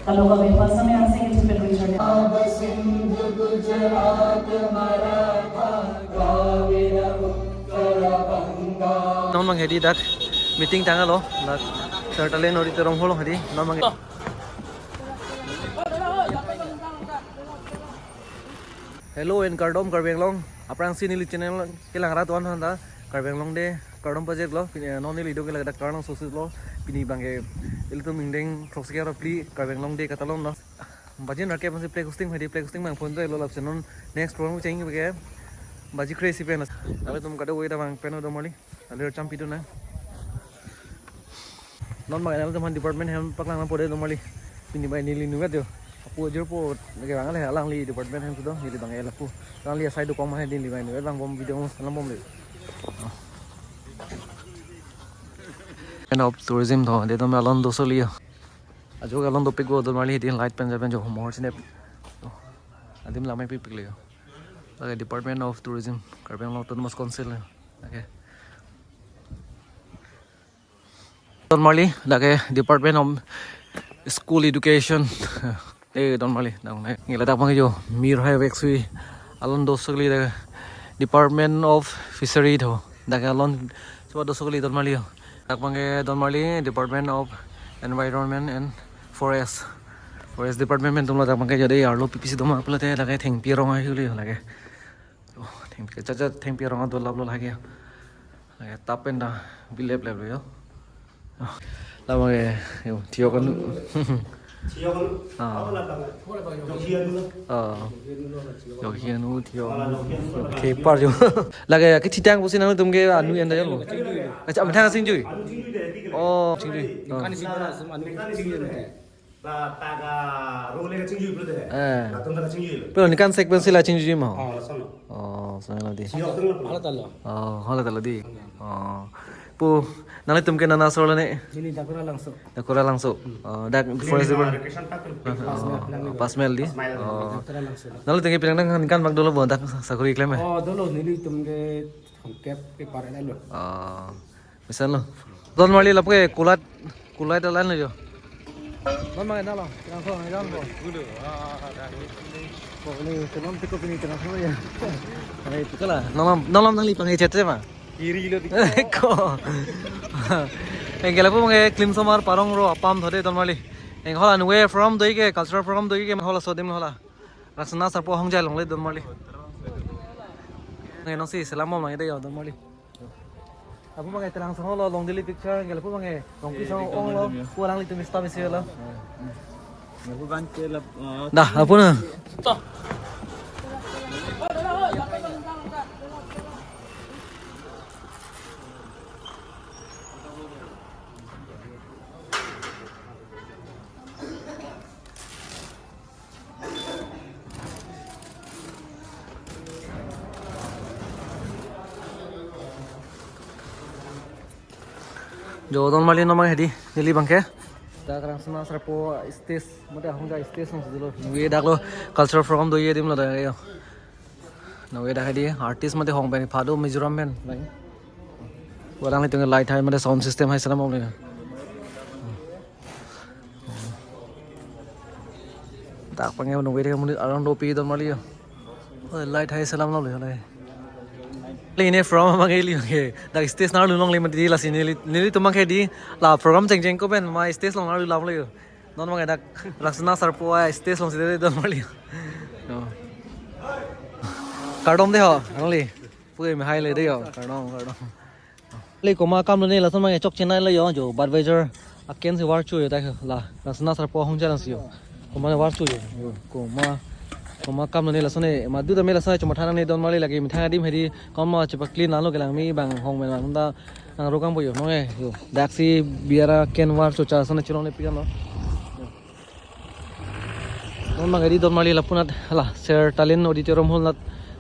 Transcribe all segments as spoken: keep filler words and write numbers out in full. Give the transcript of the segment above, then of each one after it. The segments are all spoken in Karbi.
Kalau kami pasang yang sing itu pen Richard. Non mang hedi dak meeting tanglo, dak Sir Talent Auditorium Hall hedi, non mang. Hello and kardom Karbi Anglong. Aphrangsi neli channel kelang rat wan hanta Karbi Anglong Day kardom pajirlo. Pini, eh, non neli do ke ladak Karbi Anglong sosis lo. Pini abangke ilitum ingdeng throksi ra phli Karbi Anglong Day katalon lo. Baji nerkep pensi flag hosting hedi, flag hosting abang pon lo, lapuson non next program cheng ke baji kre-isi pen. Nanglitum kadokave ta abang pen do mali. Alir champi do na. Non abang nanglitum aphan department hem paklang nangpo de do mali. Pini abang neli nuvet yo. Apo ajirpo lake abang le alangli department hem sudo, neli abang el apo. Alangli asai dokok ma hedi, neli abang nuvet lang bom, video mo salam bom le. Department of Tourism tho, de do alon do soli yo. Ajo alon dopik do mali hedi, light pen ja pen jo mohor chinep. Adim lamai pipik le yo. Lake Department of Tourism, Karbi Anglong Autonomous Council. Okay. Don mali, lake Department of School Education. Eh, don mali, dang ne. Neli ladak abang jo, Mir Hai Weksui, alon do soli lake Department of Fishery tho. Dak alon, coba do soli don mali yo. Dak abangke don mali, Department of Environment and Forest. Forest Department pen atum ladak abangke jo de arlo pipisi doma pulote lake thengpi arong ahi uli lake. Oh, thengpi, cha cha thengpi arong adolap lo lake. Lake tap pen ta bilep lep lo yo. Oh, labang ke, yo, thio kanu. Thio kanu. Ah. Awa labang. Jokhi anu lo. Ah. Jokhi anu thio. Ala jokhi anu. Oke, par jo. Lake kethitang pusi nangtum ke anu enda yo. Acha, amethang singjui. Anu singjui de, di kena. Oh, singjui. Oh. Kan si bana sem anu singjui de. La ta ka role ka chingjui pulote. Eh. Latum ta ka chingjui lo. Pero ningkan sequence la chingjui ma. Oh, lason lo. Oh, lason lo di. Siyok tung lo. Hala ta lo. Oh, hala ta lo di. Oh. Pu, nanglitum ke nana asor lo ne? Neli Dakora Langso. Dakora Langso. Hmm. Oh, dak Neli forest na department. Recreation park lo. Ah, ah, Pasmel, Pasmel di. Pasmel. Oh. Dakora Langso lo. Nanglitum ke pinang ningkan bak dolo bon dak sakori klem eh? Oh, dolo nelitum ke thomkep ke par lo. Oh. Misan lo. Don mali lapu ke kulat, kulat alan lo jo. Don mali nalo, terang so, nang jalan ko. Ko ini, teman tiko pini terang so ya. Ada itu kala. Nalam, nalam nangli pangecet ma. Kiri lo di. Ko. Anke lapu abangke klimsomar parong ro apam thode don mali. Anke hala nuwe program do-ik ke, cultural program do-ik ke, hala sodim hala. Rangsina Sarpo Ahongjai along le don mali. Anke nonsi selam bom lang ide yo don mali. Lapu abangke Telang Song lo, long daily picture, anke lapu abangke Longpi Song ong lo, pu alanglitum staff isi lo. Lapu abangke lap, eh, dah, lapu na. Jo don mali non abang hedi, neli abangke. Dak Rangsina Sarpo stage, mate Ahongjai stage nangsi dolo. Nuwe dak lo cultural program do-ik adim lo dak yo. Nuwe dak hedi artist mate hong pen phado Mizoram pen. Pu alanglitum ke light hai mate sound system hai selam bom le. Dak abangke nuwe dak monit arong dopi don mali yo. Oi, light hai selam lo le. Le ne program abangke ili ke. Dak stage nangdun longle mati lasi neli, nelitum abangke di la program cheng cheng ko pen ma stage along nangdun longle yo. Non abangke dak Rangsina Sarpo stage alongsi de don mali yo. Oh. Kardom de ho, nangli. Pu ke me hai le de yo. Kardom, kardom. Le komat akam lo ne lason abangke chokche nai lo yo, jo Budweiser aken si varcho yo ta la Rangsina Sarpo Ahongjai along si yo. Komat varcho yo. Yo, komat, komat akam lo ne lason ne, madu ta me lason ne chomatha nang ne don mali lake methang adim hedi komat chepakli nalo kelang mi abang hong pen abang ta nang rokang po yo. Nonke yo. Daksi biara ken varcho cha lason ne chilong ne pikan lo. Non abang hedi don mali lapu anat hala Sir Talent Auditorium Hall anat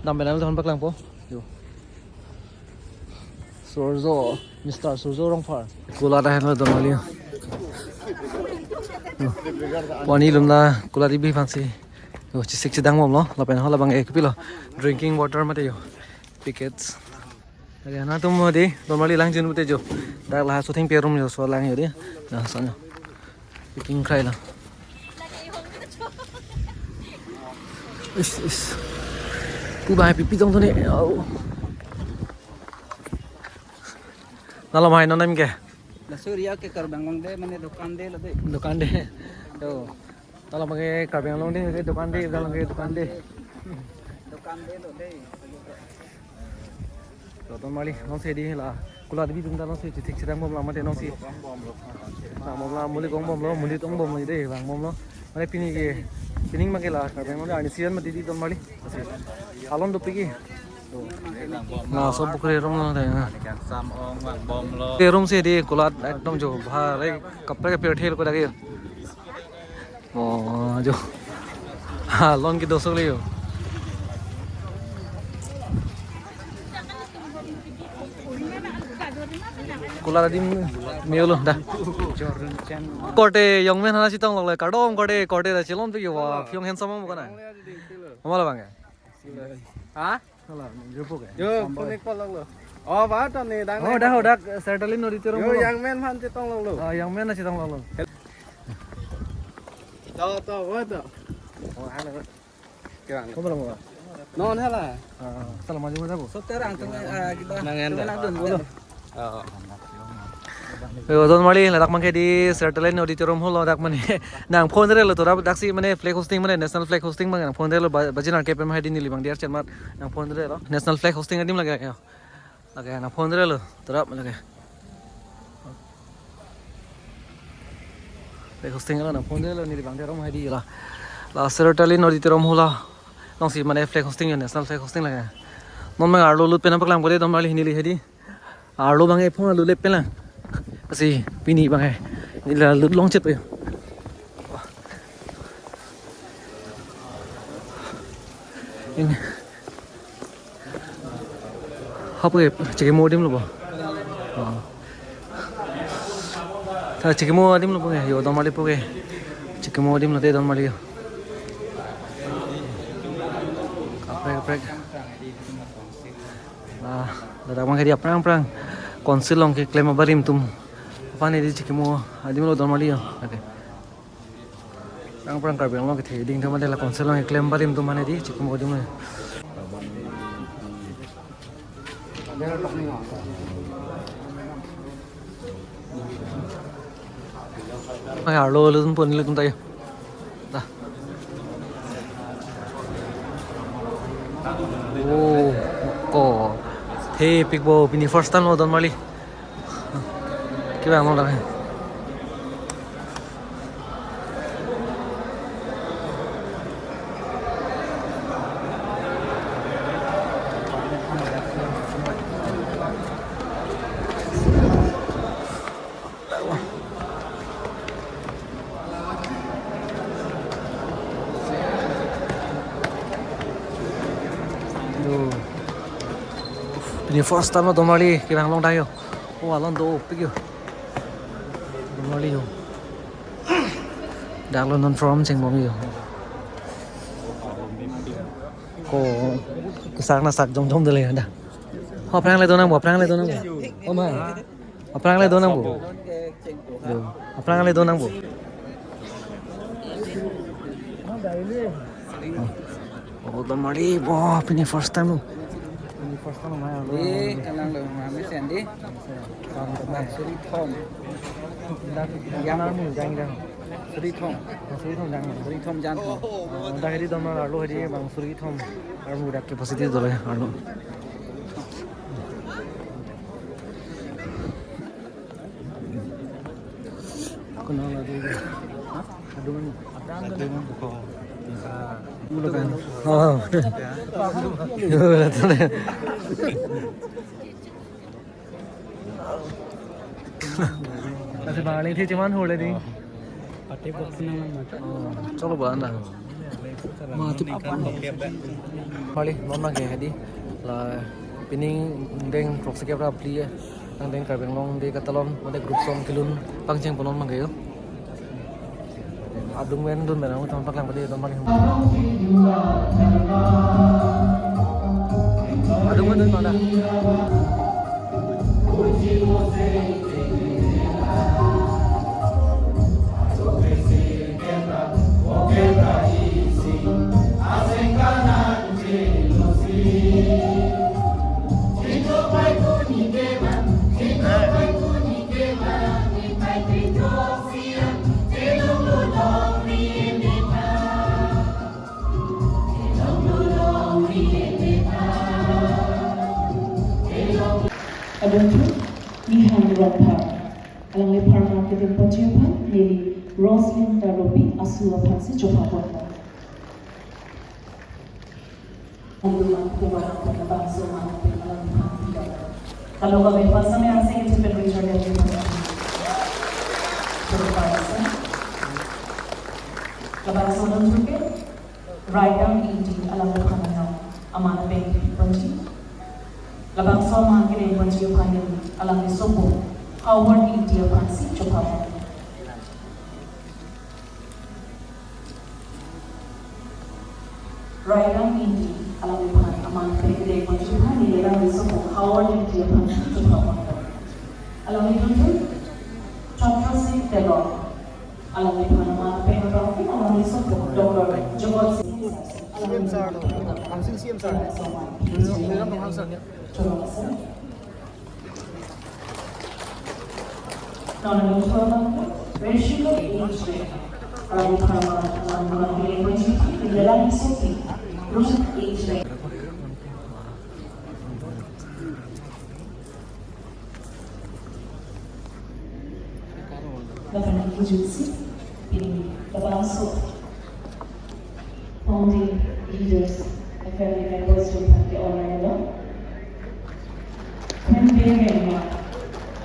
dam pen nangli thon paklang po. Yo. Surjo, Mister Surjo Rongphar. Kulat ahen lo don mali. Yo. Pani lumna kulat ibi aphansi. Yo, chesik chedang bom lo, lapen hala abangke kopilo. Drinking water mate yo. Packets. Lake nangtum hedi, don mali lang jin pute jo. Dak la shooting pe room jo, so lang yo di. Nah, sana. Packing krai la. Is, is. Pu bang pipi tong tu ne. Oh. Nalo mai non nem ke. Laso area ke Karbi Anglong de, mane dukan de lo de. Dukan de. To. Nalo ke Karbi Anglong de, dukan de, nalo ke dukan de. Dukan de lo de. To don marli, non si di la. Kula di bidung ta non si, thik thik sedang bom la mate non si. La bom la, muli kong bom lo, muli tong bom lo de, bang bom lo. Mane pini ke, pining ma ke la, Karbi Anglong de, arni season mati di don marli. Alon dopik ke. Na, sob bukre rong lo de. Te room si di kulat ekdom jo bhar, eh, kaprek kaprek thel ko dagi. Oh, jo. Ha, lon ke dosok le jo. Kulat adim me-olo da. Korte young man hana chetong lok le, kardom korte, korte ta chelon pe jo wa, phi-ong handsome mo kana. Mama lo bang ya? Ha? Hala, grupo ke. Yo, sampai. Konek kolong lo. Oh, ba to ne dang. Oh, ne dah, dah, Sertalin Auditorium. Yo, yang men han chetong long lo. Ah, yang men na chetong long lo. To, to, wa to. Oh, hala. Kirang. Kamu belum, Pak? Non hala. Ah, salam aja, Pak. Sob terang, tengah, ah, kita. Nangan dah. Tengah dun, bolo. Oh. Yo, don marli, ladak mangke di Sertalin Auditorium Hall ladak mane. Nang phone re lo, tora daksi mane flag hosting mane, national flag hosting mane, nang phone re lo, ba-, baji nang kepem hai di neli bang diar chen mat, nang phone re lo. National flag hosting adim lake, yo. Lake, nang phone re lo, tora lake. Flag hosting lo, nang phone re lo, neli bang diar om hai di la. La Sertalin Auditorium Hall along si mane flag hosting yo, national flag hosting lake. Non mang arlo lut pen paklang bole don marli neli hai di. Arlo bang e phone alu lep pelang. Asi pini bang e. Neli la lut long chet pe. Ini. Hap ke chekimo adim lo bo. Oh. Ta chekimo adim lo bo ke. Yo don marli po ke. Chekimo adim lo te don marli yo. Kaprek kaprek. Ah, ladak mangke di aphrang aphrang council along keklem abarim atum aphan hedi chekimo adim lo don marli yo. Okay. Aphrang aphrang Karbi Anglong kethe ding thama de la council along keklem abarim atum aphan hedi chekimo adim lo. Ay, arlo lo pon lo tum tayo. Dah. Oh, ko. Thepik bo, pini first time lo don marli. Kevang lo dah. Yo. Pini first time lo don marli kevang long dah yo. Oh, alon dopik yo. Don marli yo. Dak lo non from cheng bom yo. Ko kesak na sak jom jom de le dah. Aphrang le do nang bo, aphrang le do nang bo. Oh ma. Aphrang le do nang bo. Yo, aphrang le do nang bo. Oh, don marli bo, pini first time lo. Pini first time lo, ma. Eh, kalang lo, ma, mesen di. Bang suri thom. Dak, dak, dak, dak. Suri thom. Suri thom jang. Suri thom jang. Oh, dak hedi don marli arlo hedi bang suri thom. Arlo dak capacity do le arlo. Kuna la di. Hah? Aduh, mana? Aduh, mana buka? Mula kan. Oh. Kasi bang aling thi cheman hule di. Pati box na man mata. Oh, chalo ba anda. Ma tu apa? Pali, non mangke hedi. La pining deng proxy ke pra pli ya. Nang deng Karbi Anglong de katalon, mate group song kelun pangcheng ponon mangke yo. Adung ven dun ven ang thon paklang pade don mali. Adung ven dun mana? Adontu Nihan Rongphar, alangliphan mark kedengponji aphan neli Roslyn Karopi asu aphansi chopha ponpo. Untuk langkung barang pada bangso manang pen alangliphan tidak. Kalau kami pasang yang sing itu pen Richard yang kita. Terpaksa. Labangso adontu ke Raidang Ingti alangliphan aman pen ponji. Labangso aman kedengponji aphan neli alangli sopo Howard Ingti aphansi chopha ponpo. Raidang Ingti alangliphan aman pen kedengponji aphan neli alangli sopo Howard Ingti aphansi chopha ponpo. Alangli adontu Chandra Singh Teron. Alangliphan aman pen kedengponji alangli sopo Doctor Jagat Singh. C M sir, Council C M sir. Non-negotiable, racial age range. Alangliphan aman pen kedengponji aphan neli alangli sopo Ruth H Range. Lapen kejutsi, pini labangso founding leaders, family members atum aphan ke honor lo. Khwembe Rengma,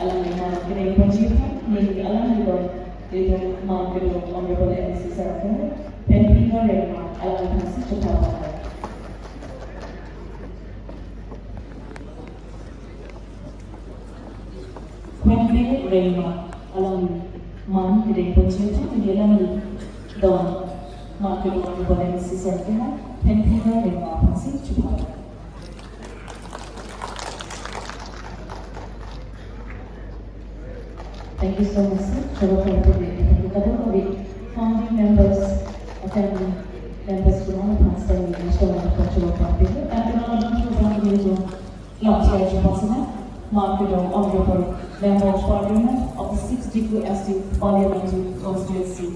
alangli aman kedengponji aphan neli alangli don, neli don mark kedo Honorable M A C sir aphan, Phenpinga Rengma, alangliphansi chopha ponpo. Khwembe Rengma, alangli aman kedengponji aphan neli alangli don mark kedo Honorable M A C sir aphan, Phenpinga Rengma aphansi chopha. Thank you so much, sir. Chopha ponpo. Thank you. Kadokave founding members, family members atum aphan stand chopha ponpo. Thank you. Last year, Chairperson, mark kedo Honorable Member of Parliament of the sixth Diphu S T Parliamentary Constituency,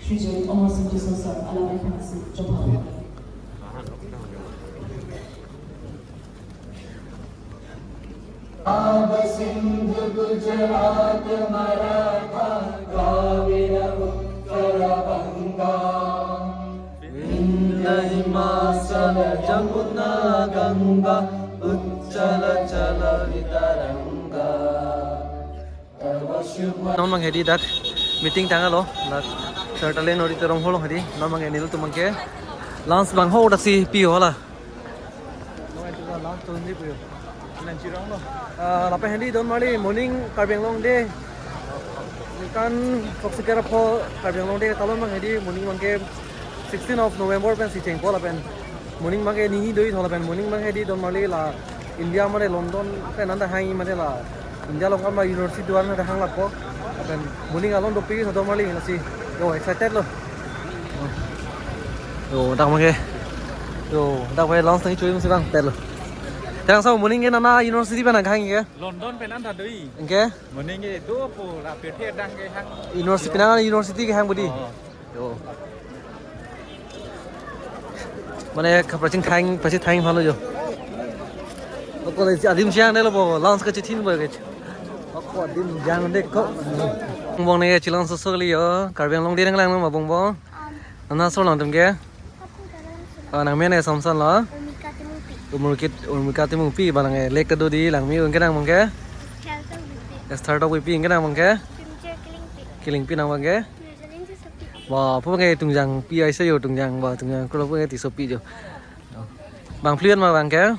Shri J Amar Singh Tisso sir, alangliphansi chopha ponpo. Sindhu Gujarat Maratha Dravida Uttara Ganga Vindhya Himachal Jamuna Ganga Uchchal Chalavitaranga. Non abang hedi dak meeting tanglo, dak Sertalen Auditorium Hall hedi, non abang nelitum abangke lunch abang ho daksi pi ho la. Ah, lapen hedi don marli morning Karbi Anglong Day. Kan foksike rapo Karbi Anglong Day talon abang hedi morning abangke sixteen of November pensi chengpo lapen. Morning abangke nini doi thola pen morning abangke hedi don marli la India mane London pen anta hang mane la India along kam la university do-an anta hang lapo. Lapen morning along dopik so don marli lasi. Yo, excited lo. Yo, dak abangke. Yo, dak abangke lunch nangchoi si abang tel lo. Tang so morning ke nana university pen hang ke? London pen anta doi. Anke? Morning ke dopo la pirthe adang ke hang. University penang university kehang budi. Oh. Yo. Mane kapraching thang, praching thang phalo yo. Ako le adim jang ne lo bo, lunch kachethin bo ke. Ako adim jang ne ko. Bongbong ne chelong soso kali yo. Karbi Anglong Day nanglang ma bongbong. Nana so lang atum ke? Oh, nangmen ke Samson lo? Urmika Timungpi. Urmika, Urmika Timungpi, ba lang ke lake ta do di, langme un ke nang abangke? Esther Tokbipi. Esther Tokbipi, un ke nang abangke? Kimche Kilingpi. Kilingpi nang abangke? Rizalin Tisopi. Wah, apa abangke tungjangpi aise yo, tungjang ba, tungjang klo abangke Tisopi jo. Bang fluent ma abangke?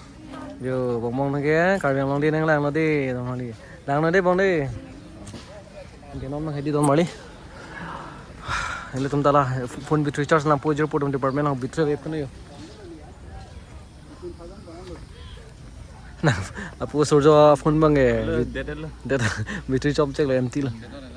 Yo, bongbong nang ke, Karbi Anglong Day nanglang lo di, nang lo di. Lang lo di, bong di. Anke non abang hedi don marli. Ilitum ta la phone battery charge nangpo, zero point department nang battery rate kono yo. Na, apo Surjo phone abangke. Hello, dead lo. Dead, battery chom chek lo, empty lo.